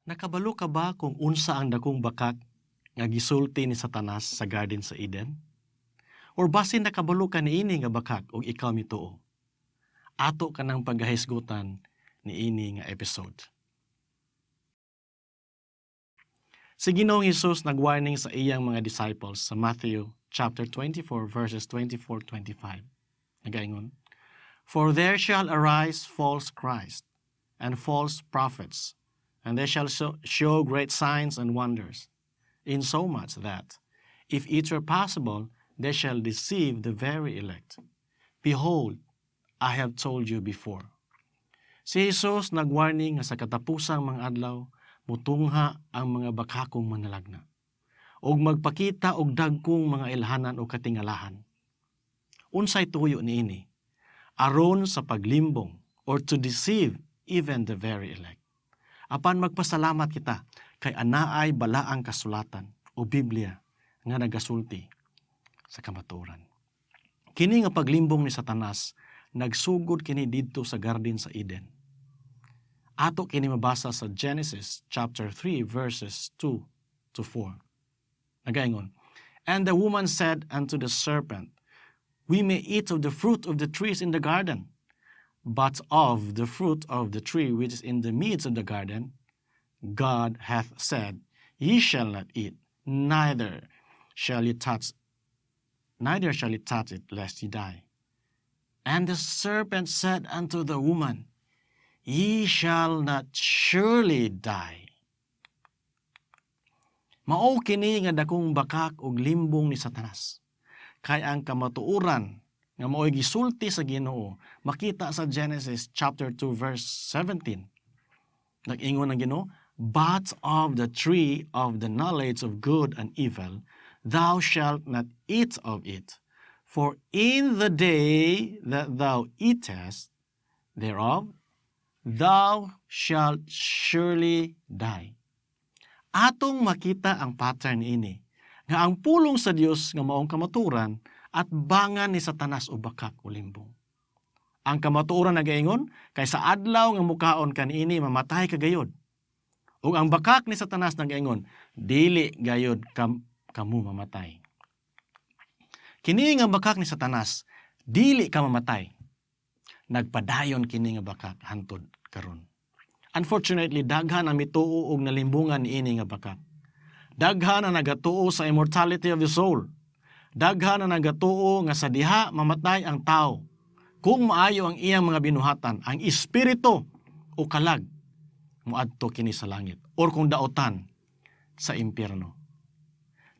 Nakabalo ka ba kung unsa ang dakong bakak nga gisulti ni Satanas sa garden sa Eden? Or basin nakabalo ka niini nga bakak ug ikaw mituo? Ato kanang paghahisgutan niini nga episode. Si Ginoong Hesus nagwarning sa iyang mga disciples sa Matthew chapter 24 verses 24-25. Nagaingon, "For there shall arise false Christ and false prophets, and they shall show great signs and wonders, insomuch that, if it were possible, they shall deceive the very elect. Behold, I have told you before." Si Jesus nagwarning nga sa katapusang mga adlaw, mutungha ang mga bakakong manalagna ug magpakita og dagkong mga ilhanan o katingalahan. Unsay tuyo niini? Aron sa paglimbong or to deceive even the very elect. Apan magpasalamat kita kay anaay balaang kasulatan o Biblia nga nagasulti sa kamatuoran. Kini nga paglimbong ni Satanas nagsugod kini didto sa garden sa Eden. Ato kini mabasa sa Genesis chapter 3 verses 2 to 4. Nagaingon, "And the woman said unto the serpent, We may eat of the fruit of the trees in the garden, but of the fruit of the tree which is in the midst of the garden, God hath said, Ye shall not eat, neither shall ye touch it, lest ye die. And the serpent said unto the woman, Ye shall not surely die." Mao kini nga dakong bakak og limbong ni Satanas. Kay ang kamatuoran nga mao'y gisulti sa Ginoo makita sa Genesis chapter 2 verse 17. Nag-ingon ang Ginoo, "But of the tree of the knowledge of good and evil thou shalt not eat of it, for in the day that thou eatest thereof thou shalt surely die." Atong makita ang pattern ini nga ang pulong sa Dios nga maong kamatuoran atbangan ni Satanas og bakak o limbong. Ang kamatuoran nagaingon kay sa adlaw nga mukaon kaniini, mamatay ka gayod. Ug ang bakak ni Satanas nagaingon, dili gayod kamo mamatay. Kini nga bakak ni Satanas, dili ka mamatay, nagpadayon kini nga bakak hantod karon. Unfortunately, daghan ang mituo og nalimbungan niini nga bakak. Daghan ang nagatuo sa immortality of the soul. Daghan ang nagatuo nga sa diha mamatay ang tao, kung maayo ang iyang mga binuhatan, ang espiritu o kalag moadto kini sa langit or kung daotan, sa impyerno.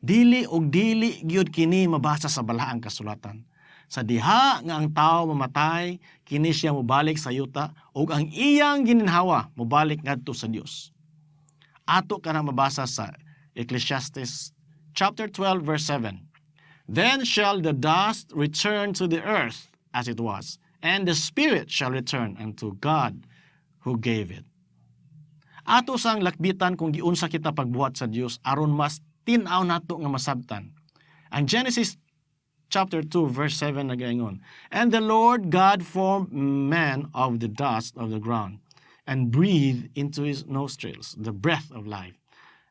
Dili og dili gyud kini mabasa sa balaang kasulatan. Sa diha nga ang tao mamatay, kini siya mobalik sa yuta ug ang iyang gininhawa mobalik ngadto sa Dios. Ato kana mabasa sa Ecclesiastes chapter 12 verse 7. "Then shall the dust return to the earth as it was, and the spirit shall return unto God who gave it." Ato sang lakbitan kung giunsa kita pagbuhat sa Dios aron mas tin-aw nato nga masabtan. Ang Genesis chapter 2 verse 7 nagaingon, "And the Lord God formed man of the dust of the ground and breathed into his nostrils the breath of life,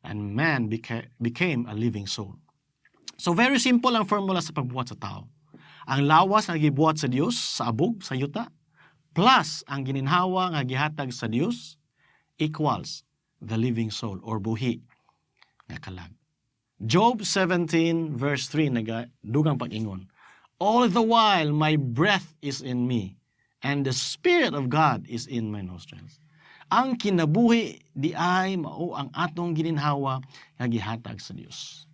and man became a living soul." So very simple ang formula sa pagbuhat sa tao. Ang lawas nga gibuhat sa Dios sa abog sa yuta plus ang gininhawa nga gihatag sa Dios equals the living soul or buhi nga kalag. Job 17 verse 3 naga dugang pag-ingon, "All the while my breath is in me, and the Spirit of God is in my nostrils." Ang kinabuhi diay mao ang atong gininhawa nga gihatag sa Dios.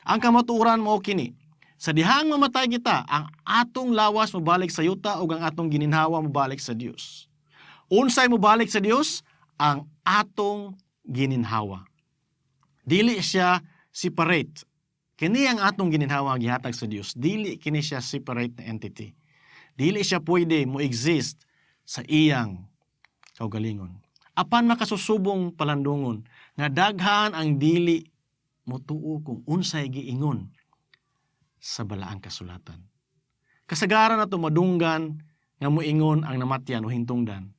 Ang kamatuoran mao kini, sa dihang mamatay kita, ang atong lawas mobalik sa yuta ug ang atong gininhawa mobalik sa Dios. Unsay mobalik sa Dios? Ang atong gininhawa. Dili siya separate. Kini ang atong gininhawa gihatag sa Dios. Dili kini siya separate na entity. Dili siya pwede mo exist sa iyang kaugalingon. Apan makasusubong palandungon nga daghan ang dili motuo kung unsay giingon sa balaang kasulatan. Kasagaran nato madunggan nga moingon ang namatyan o hintungdan,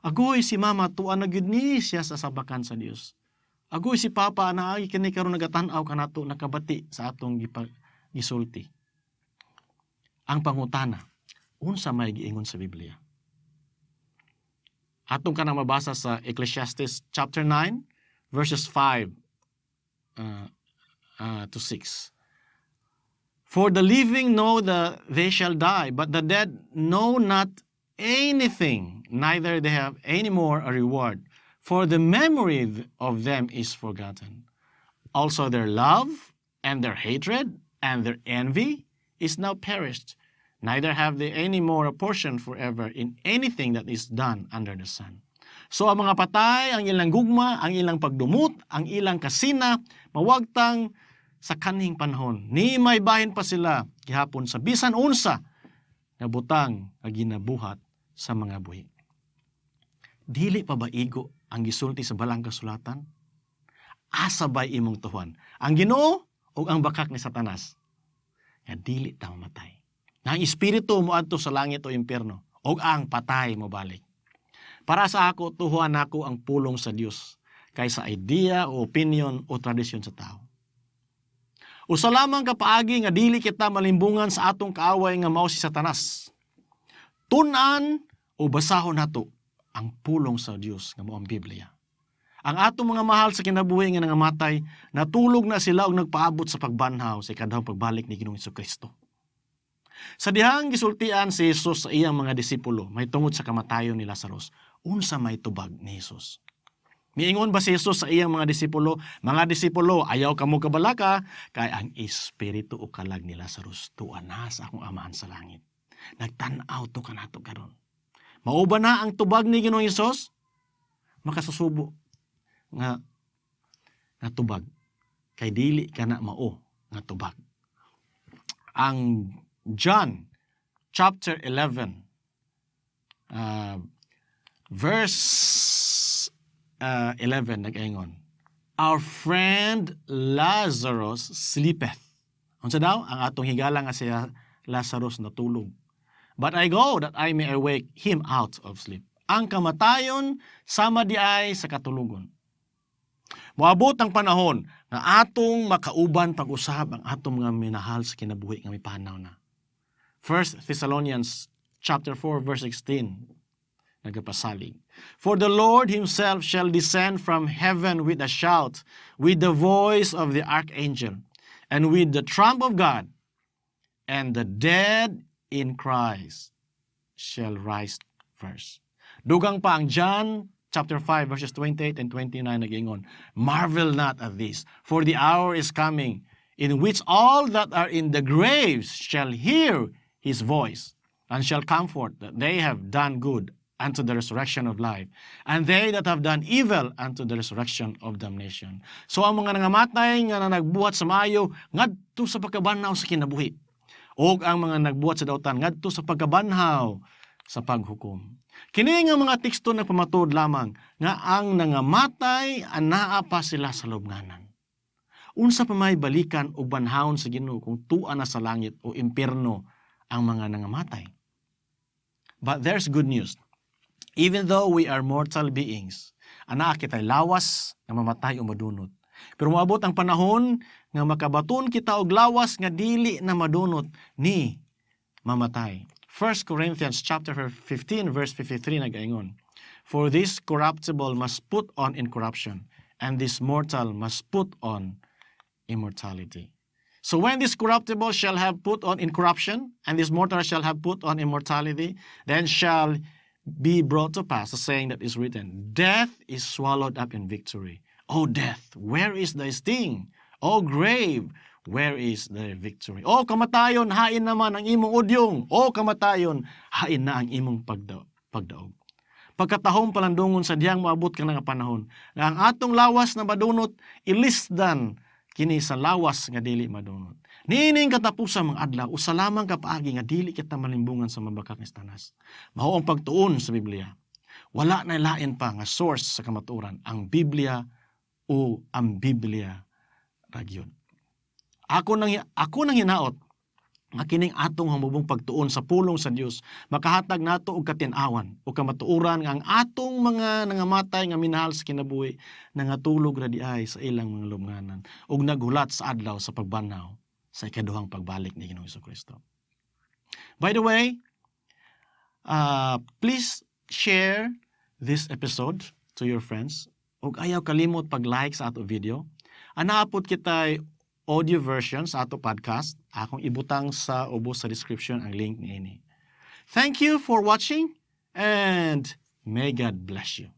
"Agoy, si mama tuan na gyud ni siya sa sabakan sa Dios." Agoy si Papa naagi kini karon nagatan-aw kanato, nakabati sa atong gisulti. Ang pangutana, unsa may giingon sa Biblia? Atong kanang mabasa sa Ecclesiastes chapter 9 verses 5 to 6. "For the living know that they shall die, but the dead know not anything, neither they have any more a reward, for the memory of them is forgotten. Also their love and their hatred and their envy is now perished, neither have they any more a portion forever in anything that is done under the sun." So ang mga patay, ang ilang gugma, ang ilang pagdumot, ang ilang kasina, mawagtang sa kanhing panahon. Ni may bahin pa sila gihapon sa bisan unsa nga butang nga ginabuhat sa mga buhi. Dili pa ba igo ang gisulti sa Balaang Kasulatan? Asa bay imong tuhuan? Ang Ginoo o ang bakak ni Satanas? Nga dili ta mamatay. Nga ang espiritu moadto sa langit o impyerno ug ang patay mobalik. Para sa ako, tuhuan nako ang pulong sa Dios kaysa idea o opinion o tradisyon sa tao. Usa lamang ka paagi nga dili kita malimbungan sa atong kaaway nga mao si Satanas. Tun-an o basahon nato ang pulong sa Dios nga mao ang Biblia. Ang atong mga mahal sa kinabuhi nga nangamatay, natulog na sila og nagpaabot sa pagbanhaw sa ikadahong pagbalik ni Ginoong Kristo. Sa dihang gisultian si Jesus sa iyang mga disipulo may tungod sa kamatayon ni Lazarus, unsa may tubag ni Jesus? Miingon ba si Jesus sa iyang mga disipulo, "Mga disipulo, ayaw kamo kabalaka, kay ang espiritu o kalag ni Lazarus tuwa na sa akong Amahan sa langit. Nagtan-aw to kanato karon"? Mao ba na ang tubag ni Ginoong Hesus? Makasusubo nga nga tubag kay dili kana mao nga tubag. Ang John chapter 11 verse 11 nag-ingon, "Our friend Lazarus sleepeth." Unsa daw? Ang atong higala nga si Lazarus natulog. "But I go that I may awake him out of sleep." Ang kamatayon sama diay sa katulugon. Moabot ang panahon nga atong makauban pag-usab ang atong mga minahal sa kinabuhi nga mipanaw na. 1 Thessalonians chapter 4 verse 16 nagapasalig, "For the Lord himself shall descend from heaven with a shout, with the voice of the archangel, and with the trump of God, and the dead in Christ shall rise first." Dugang pa ang John chapter 5 verses 28 and 29 nag-ingon, "Marvel not at this, for the hour is coming in which all that are in the graves shall hear his voice and shall come forth, that they have done good unto the resurrection of life, and they that have done evil unto the resurrection of damnation." So ang mga nangamatay nga na nagbuhat sa maayo ngadto sa pagkabanhaw sa kinabuhi, ug ang mga nagbuhat sa dautan ngadto sa pagkabanhaw sa paghukom. Kini nga mga teksto nagpamatuod lamang nga ang nangamatay anaa pa sila sa lubnganan. Unsa pa may balikan og banhawon sa Ginoo kung tua na sa langit o impierno ang mga nangamatay? But there's good news. Even though we are mortal beings, anaa kitay lawas nga mamatay o madunot. Pero moabot ang panahon nga makabaton kita og lawas nga dili na madunot ni mamatay. 1 Corinthians chapter 15 verse 53 nagaingon, "For this corruptible must put on incorruption, and this mortal must put on immortality." So when this corruptible shall have put on incorruption, and this mortal shall have put on immortality, then shall be brought to pass the saying that is written, "Death is swallowed up in victory. O death, where is thy sting? O grave, where is thy victory?" O kamatayon, hain naman ang imong udyong. O kamatayon, hain na ang imong pagdaog? Pagkatahom palandungon sa dihang moabot ka na nga panahon nga ang atong lawas na madunot ilisdan kini sa lawas nga dili madunot. Niining katapusan mga adlaw, usa lamang ka paagi nga dili kita malimbungan sa mabakak ni Satanas. Mao ang pagtuon sa Biblia. Wala na lain pa nga source sa kamatuoran, ang Biblia o ang Biblia ra gyud. Ako nang hinaot Nga kining atong hamubong pagtuon sa pulong sa Dios makahatag nato og katin-awan o kamatuoran nga ang atong mga nangamatay nga minahal sa kinabuhi nangatulog ra diay sa ilang mga lubnganan ug naghulat sa adlaw sa pagbanhaw sa ikaduhang pagbalik ni Ginoong Kristo. By the way, please share this episode to your friends ug ayaw kalimot pag-like sa ato video. Naa pod kitay audio version sa ato podcast. Akong ibutang sa ubos sa description ang link niini. Thank you for watching and may God bless you.